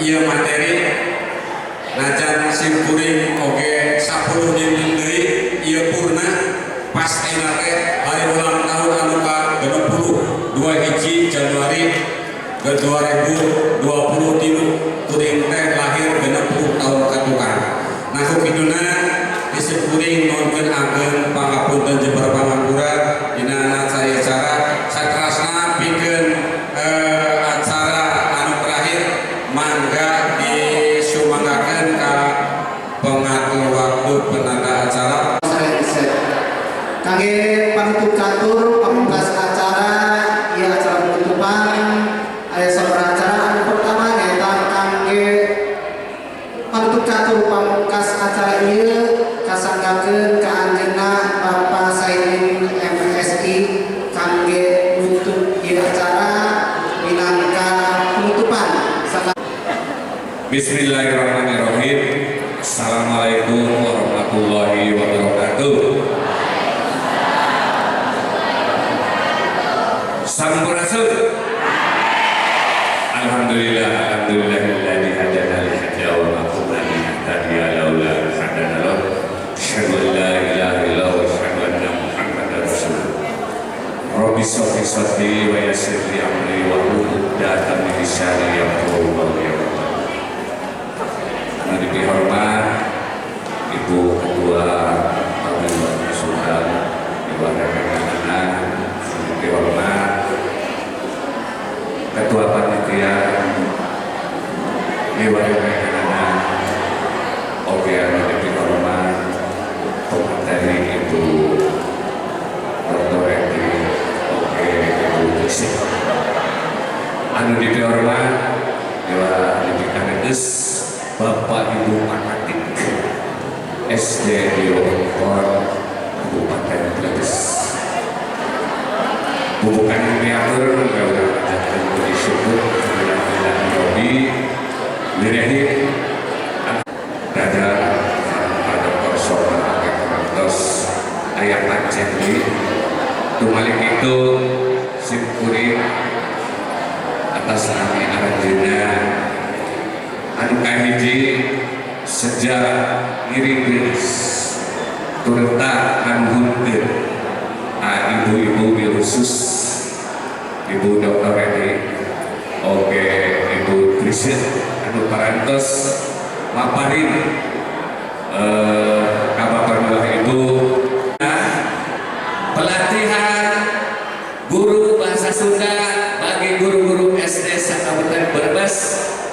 Ieu materi najan simkuring oge 10 dinten deui ieu purna, pas ayeuna teh hari ulang tahun anu ka 60, 21 Januari ke 2023, kuring teh lahir 60 tahun katukang. Nah, ku kituna disimkuring nuhunkeun ageng pangapunten jember pangapura dina acara saterasna. Pikeun acara anu terakhir, mangga disumanggakeun ka pengatur waktu, penata acara. Kangge panutup catur pamungkas acara ieu, acara penutupan, aya sabaraha acara. Anu pertama nyaeta kangge panutup catur pamungkas acara ieu kasanggakeun ka anjeunna Bapak Saimin MSI kangge nutup ieu acara minangka penutupan. Bismillahirrahmanirrahim. Assalamualaikum warahmatullahi wabarakatuh. Sampurasun. Alhamdulillah, alhamdulillahilladzi hadana li hadza wa ma kunna linahtadiya laula an hadana Allah. Asyhadu an la ilaha illallah wa asyhadu anna Muhammadar rasulullah. Rabbi shrah li sadri wa yassir li amri wa hlul 'uqdatam min lisani yafqahu qawli. Anu dipihormat Ibu Ketua Paguyuban Sunda Ibu rekan, anu dipihormat Ketua Panitia Dewan rekan, oge anu dipihormat pemateri Ibu Dr. Edi oge Ibu Trisi, anu dipihormat Dewa dipikaredes Bapak Ibu Pakatik SD di Wewengkon Kabupaten Brebes. Bubukan miatur ka urang panjatkeun puji syukur alhamdulillah lirehim dada Pak Dr. Soman oge parantos aya pancen deui. Tumalik itu simkuring atas nami aranjeunna, anu kahiji sejarah ngiring geus turta nganuhunkeun ka ibu-ibu, khusus Ibu Dr. Edi oge Ibu Trisya anu parantos maparin ka Bapak Ibu. Nah, pelatihan guru bahasa Sunda bagi guru-guru SD Kabupaten Brebes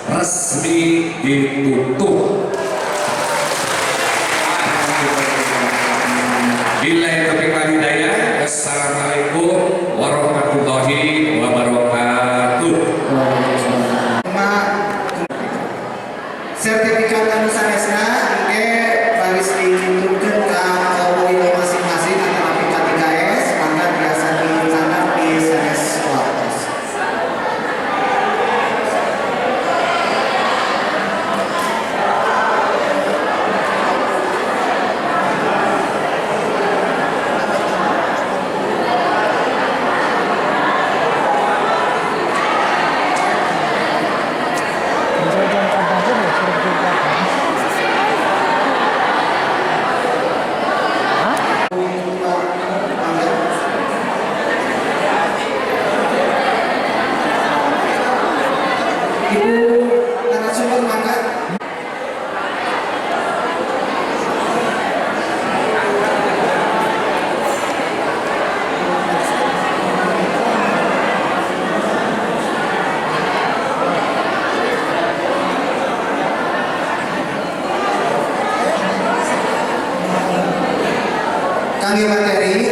resmi ditutup. Billahi taufiq wal hidayah. Wassalamualaikum warahmatullahi wabarakatuh. Sertifikat anu sanesna engke baris dikintunkeun ka kauli masing-masing atau K3S, mangga biasa dicatat di sanes waktos. Bisa jam kapan ya, suruh kapan? Hah? Mangga. Ibu narasumber, mangga. Kangge materi